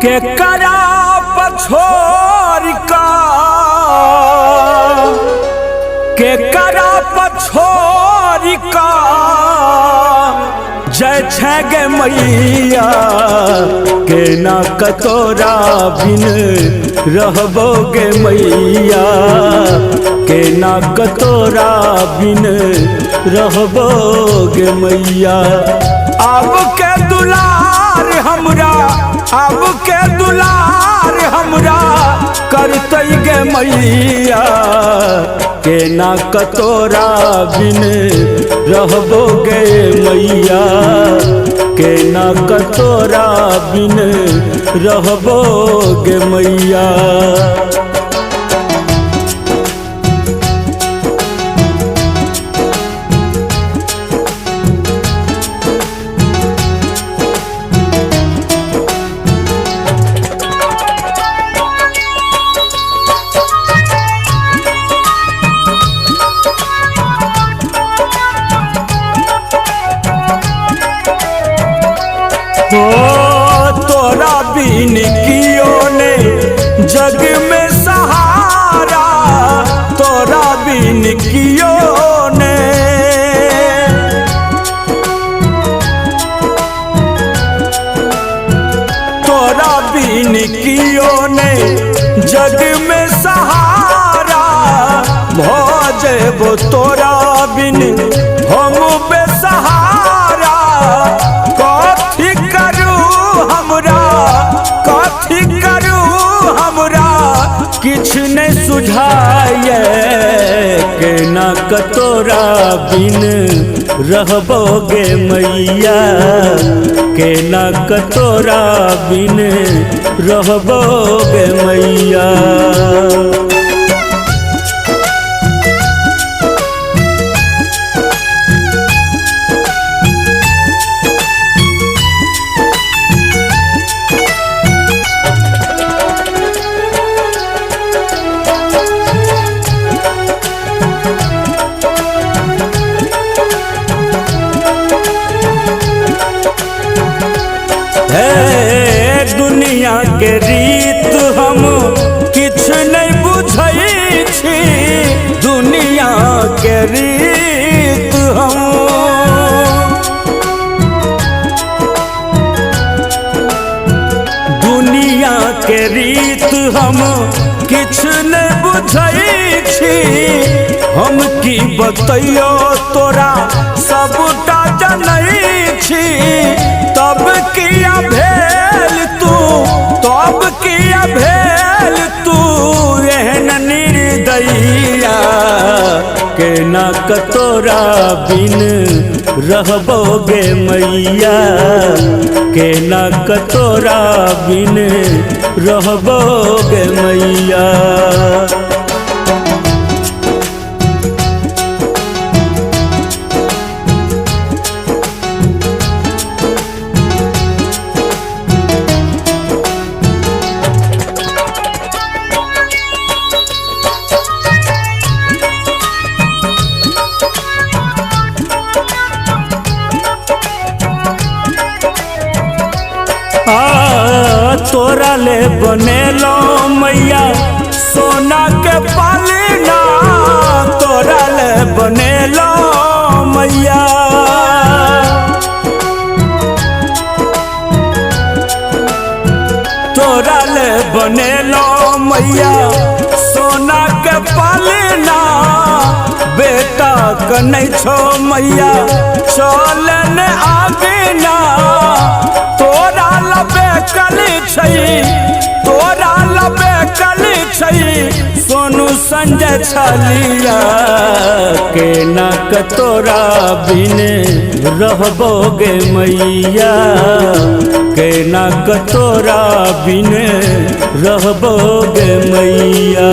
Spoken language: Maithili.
के करा पछोर का, के करा पछोर का जय छै गे मैया, के ना कतोरा बिन रहबो गे मैया, के ना कतोरा बिन रहबो गे मैया। अब के दुलार हमरा, अब के दुलार हमरा करतै गे मैया, के ना कतोरा बिन रहबो गे मैया, के ना कतोरा बिन रहबो गे मैया। तोरा बिन कियो ने जग में सहारा, तोरा बिन कियो ने, तोरा बिन कियो ने जग में सहारा, भ जेबो तोरा बिन हम बेसहारा। कथी करू हमरा, कथी करू हमरा किछु नहि सुझाय, के ना कतोरा बिन रहबो गे मैया, के ना कतोरा बिन रहबो गे मैया। हे दुनिया के रीत हम किछु नहीं बुझै छी, दुनिया के रीत हम, दुनिया के रीत हम किछु नहीं बुझै छी। हम की बतैयो तोरा सबटा जनै छी, तब किया भेल तू, तब किया भेल तू एहन निर्दयिया, के ना कतोरा बिन रहबो गे मैया, के ना कतोरा बिन रहबो गे मैया। तोरा ले बनेलो मैया सोना के पालना, तोरा ले बनेलो मैया, तोरा ले बनेलो मैया सोना के पालना। बेटा कनै छो मैया चलन आगे ना, तोरा लबे कल छै, तोरा लबे कल छै सोनू संजय छलिया, के ना कतोरा बिन रहबो गे मैया, के ना कतोरा बिन रहबो गे मैया।